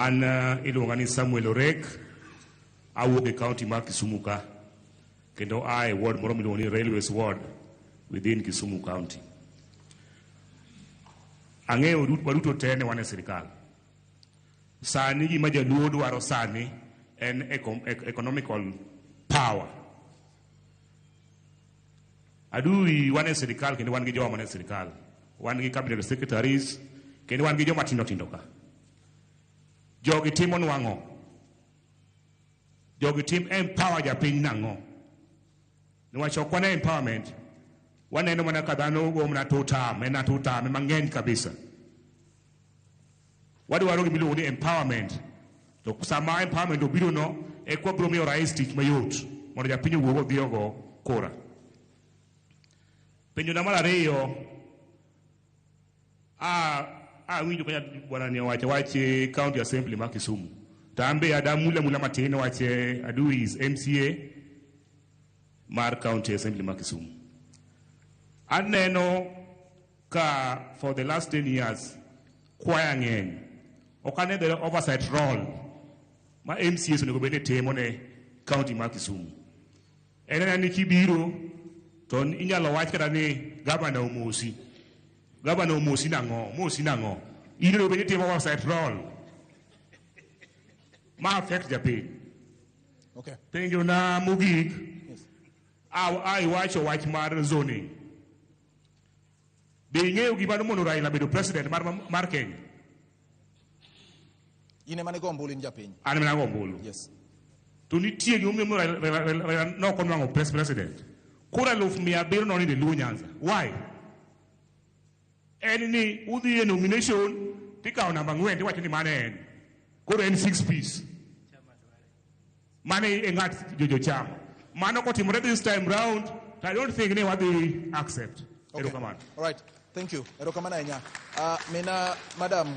An iluonga ni Samuel Orek, awuok e county mar Kisumu ka, kendo a e ward moro miluongo ni Railways Ward within Kisumu County. Ang'eyo waduto te ne wan e sirikal. Sani gima jaluo dwaro sani en economical power. Adui wan e sirikal kendo wan gi jowa man e sirikal. Wan gi cabinet secretaries kendo wan gi joma tindo tindo ka. Jogi timo nwang'o. Jogi tim empower japiny nang'o? Niwach ok wane empowerment. Waneno mana ka dhano go mana tutam, en tutam mang'eny kabisa. Wadwaro gima iluongo ni empowerment. To sama empowerment obiro no, eka wabiro miyo rais tich mayot mondo japiny owuog odhi ogo kura. Penjo na mar ariyo, a awinjo ka bwana ni owacho wach county assembly ma Kisumu. To an be adamula mula matin wach Adui is MCA mar county assembly ma Kisumu. Aneno ka for the last 10 years kwaya ng'eny. Ok ane the oversight role ma MCAs onego bed ni timo ne county ma Kisumu. En ena ni kibiro to inyalo wach kata ni gavana omosi. Gavana omosi nang'o? Omosi nang'o? In onego bed ni itimo oversight role ma affect japiny. Penjo na mogik, a iwacho wach mar zoning. Be ing'eyo gima nomono Raila bedo president mar Kenya? In ema nigo ombulu, in japiny. An ema nago ombulu. To nitie gimomiyo Raila nok onwang'o president. Kura 700,000 nonindo e Luo Nyanza. Why? En ni udhi e nomination tikawo namba 4 tiwacho ni mano en. Koro en 6 piece. Mano e ng'at jochama. Mano kotimore this time round, I don't think ni wadhi accept. Okay. Erokamano. All right. Thank you. Erokamano ahinya. Mina, madam.